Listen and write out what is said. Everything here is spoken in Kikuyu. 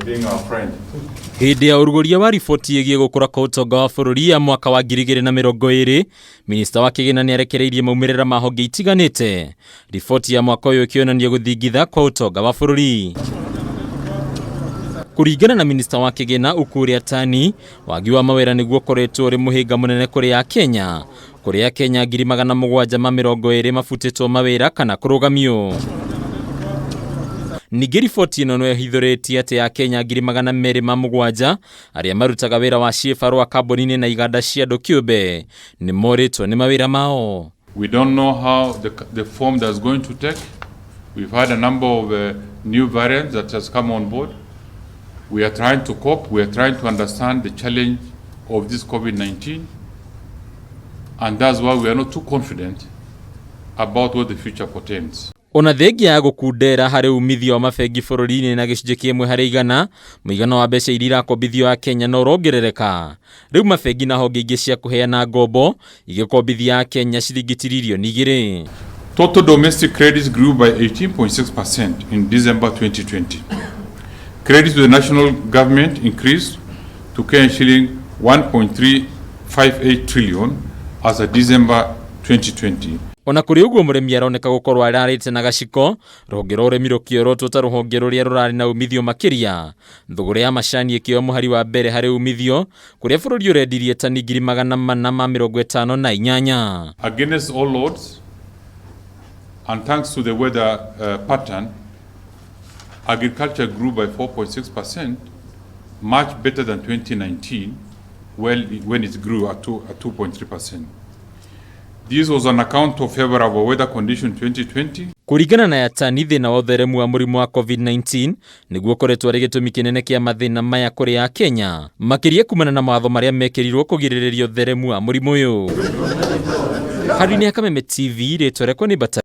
Being our friend. Hĩndĩ ya ũrugũria wa riboti ĩgiĩ gũkũra kwa ũtonga wa bũrũri ya mwaka wa 2020, minista wa kĩgĩna nĩarekereirie maumĩrĩra ma honge itiganĩte. Riboti ya mwaka ũyũ ĩkĩonania gũthingitha kwa ũtonga wa bũrũri. Kũringana na minista wa kĩgĩna Ukur Yatani, wagi wa mawĩra nĩguo ũkoretwo ũrĩ mũhĩnga mũnene kũrĩ Akenya, kũrĩ Akenya 720,000 mabutĩtwo mawĩra kana kũrũgamio. Ningĩ riboti ĩno no ĩhithũrĩtie atĩ Akenya 207,000 arĩa marutaga wĩra wa ciĩbarũa kambuni-inĩ na iganda cia andũ kĩũmbe nĩ morĩtwo nĩ mawĩra mao. We don't know how the form that's going to take. We've had a number of new variants that has come on board. We are trying to cope. We are trying to understand the challenge of this COVID-19. And that's why we are not too confident about what the future portends. Ona thengia ya gũkundera harĩ umithio wa mabengi bũrũri-inĩ na gĩcunjĩ kĩmwe harĩ igana, mũigana wa mbeca iria irakombithio Akenya no ũrongerereka. Rĩu mabengi na honge ingĩ cia kũheana ngombo igĩkombithia Akenya ciringi tiririoni 2. Total domestic credits grew by 18.6% in December 2020. Credit to the national government increased to Kenya shilling 1.358 trillion as of December 2020. Ona kũrĩ ũguo, mũrĩmi aroneka gũkorwo ararĩte na gaciko, rũhonge rwa ũrĩmi rũkĩorotwo ta rũhonge rũrĩa rũrarĩ na umithio makĩria. Thũgũrĩ ya macani ĩkĩoya mũhari wa mbere harĩ umithio, kũrĩa bũrũri ũrendirie tani 458,000. Against all odds, and thanks to the weather pattern, agriculture grew by 4.6%, much better than 2019, well, when it grew at 2.3%. This was on account of favorable weather condition 2020. Kũringana na Yatani, thĩna wa ũtheremu wa mũrimũ wa COVID-19 nĩguo ũkoretwo arĩ gĩtũmi kĩnene kĩa mathĩna maya kũrĩ Akenya, makĩria kumana na mawatho marĩa mekĩrirwo kũgirĩrĩria ũtheremu wa mũrimũ ũyũ. Handũ-inĩ ya Kameme TV, rĩtwa rĩakwa nĩ Bata.